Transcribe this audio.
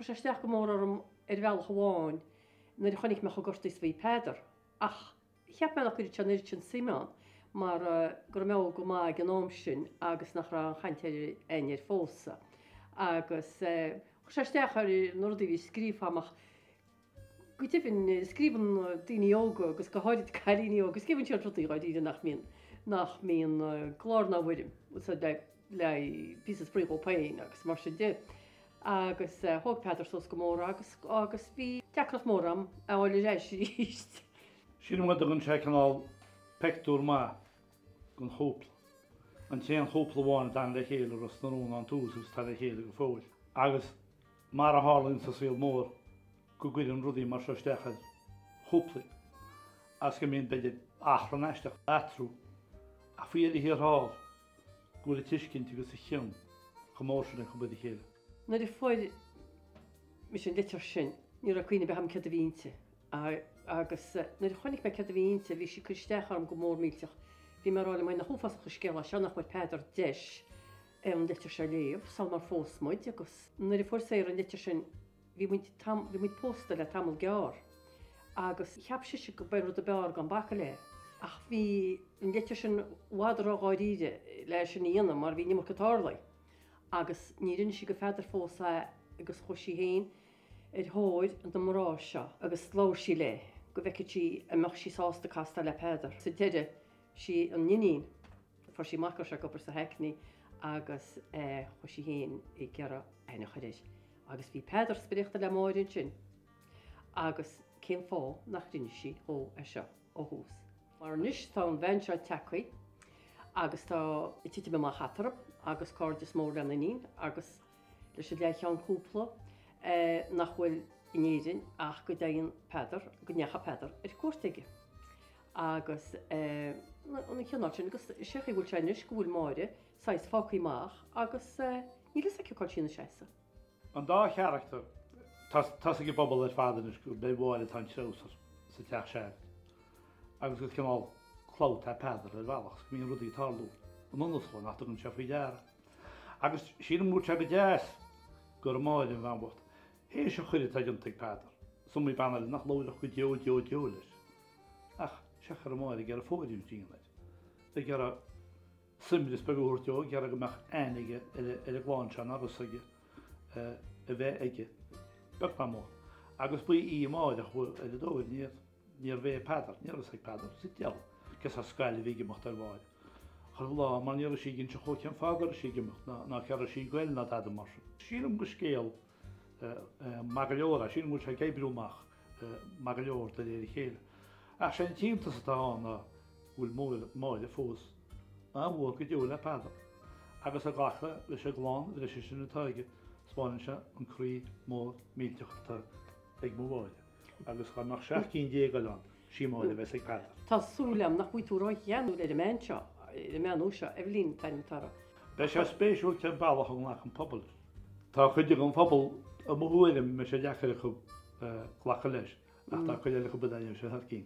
Chuir sé isteach go mór orm ar bhealach amháin nuair a chonaic mé chomh gortaithe is a bhí Peadar. Ach cheap mé nach gcuirfeadh sé an oiread sin suime ann mar go raibh mé óg go maith ag an am sin agus nach raibh aon chaint ar aithne ar phósadh. Agus chuir sé isteach ar na rudaí a bhí scríofa agam ach go deimhin scríobhann daoine óga agus go háirid cailíní óga, scríobhann siad rudaí dháiríre nach mbíonn, nach mbíonn glór ná foirm, le le píosa spraoi dhóibh féin agus mar sin de. Agus thóg Peadar suas go mór agus agus bhí deacracht mór agam é a fháil ar ais arís. Sílim go dtugann sé cineál pictiúr maith den chúpla. An t-aon chúpla amháin a d'fhan le chéile i Ros na Rún ón tús agus atá le chéile go fóill. Agus mar a tharlaíonn sa saol mór go gcuireann rudaí mar seo isteach ar chúplaí agus go mbíonn, b'fhéidir, achrann aisteach eatarthu ach faoi dheireadh thiar thall go bhfuil an tuiscint agus an chion chomh mór sin acu ar a chéile. Nuair a fuair mise an litir sin, ní raibh cuimhne ar bith agam céard a bhí inti. Agus nuair a chonaic mé céard a bhí inti, bhí sí ag cur isteach orm go mór millteach. Bhí mé ag rá liom féin, nach uafásach an scéal é seo nach bhfuair Peadar deis an litir seo a léamh sul mar phós muid agus nuair a fuair Sarah an litir sin bhí muid bhí muid pósta le tamall gearr agus cheap sise go b'é an rud ab fhearr gan bacadh léi. Ach bhí an litir sin i bhfad ró-dháiríre le sin a dhéanamh mar bhí an iomarca tarlaithe agus níor inis sí go Pheadar fós é agus chuaigh sí féin ar thóir na mná seo agus labhair sí léi go bhfeicfeadh sí an mbeadh sí sásta castáil le Peadar. Sa deireadh sí an iníon. Fuair sí amach go raibh sé ag obair sa Hackney agus chuaigh sí féin ag iarraidh aithne a chur air. Agus bhí Peadar spréachta le Máire ansin. Agus cén fáth nach rinne sí dhó é seo ó thús? Mar anois tá an bhean seo tagtha agus tá ag titim amach eatarthu agus cairdeas mór lena iníon agus leis an leathcheann cúpla nach bhfuil in Éirinn ach go dtéann Peadar, go ndeachaigh Peadar ar cuairt aige. Agus an chineál sin, agus sé an chaoi a bhfuil sé anois go bhfuil Máire saghas fágtha amach agus níl fhios aici cá bhfuil sí ina seasamh. An dá charachtar, tá 's ag an bpobal ar fad anois gurb é Máire atá an treabhsar sa teach searbh agus gur cineál clabhta é Peadar ar bhealach 's go mbíonn rudaí ag tarlú in ionas dhó nach dtugann sé faoi deara. Agus sílim go bhfuil sé go deas gur Máire an bhean bhocht. Théis an choir atá déanta ag Peadar, is iomaí bean eile nach labhródh go deo deo deo leis. Ach seachar Máire ag iarraidh fóirithint a dhéanamh air, ag iarraidh suaimhneas beag a thabhairt dó, ag iarraidh go mbeadh aithne aige ar an gclann seo nach raibh 'fhios aige a bheith aige, beag ná mór. Agus ba í Máire a chuaigh ar a dtóir, níorbh é Peadar, ní raibh 'fhios ag Peadar sa diabhal cén saghas scail a bhí ag imeacht ar Mháire. Chuile lá mar ní raibh sí ag inse dhó cén fáth go raibh sí ag imeacht ná cá raibh sí ag goil ná dada mar sin. Sílim gur scéal maith go leor é. Sílim go bhfuil sé ag oibriú amach maith go leor de réir a chéile. Ach sé an t-iontas atá ann ná go bhfuil Máire fós an-mhór go deo le Peadar agus ag glacadh leis an gclann bhreise sin atá aige, 'spáineann sé an croí mór millteach atá ag mo Mháire. Agus dá mbeadh 17 cinn eile ann, sí Máire a bheas ag Peadar. Tá súil agam nach bhfuil tú ró-gheanúil ar an mbean seo, ar an mbean úr seo, Eibhlín an t-ainm atá uirthi. Beidh sé spéisiúil cén bealach a nglacann an pobal leis. Tá cuid den phobal, i mo thuairim, a mbeidh sé deacair acu glacadh leis, ach tá cuid eile acu a dtaitneoidh sé thar cionn.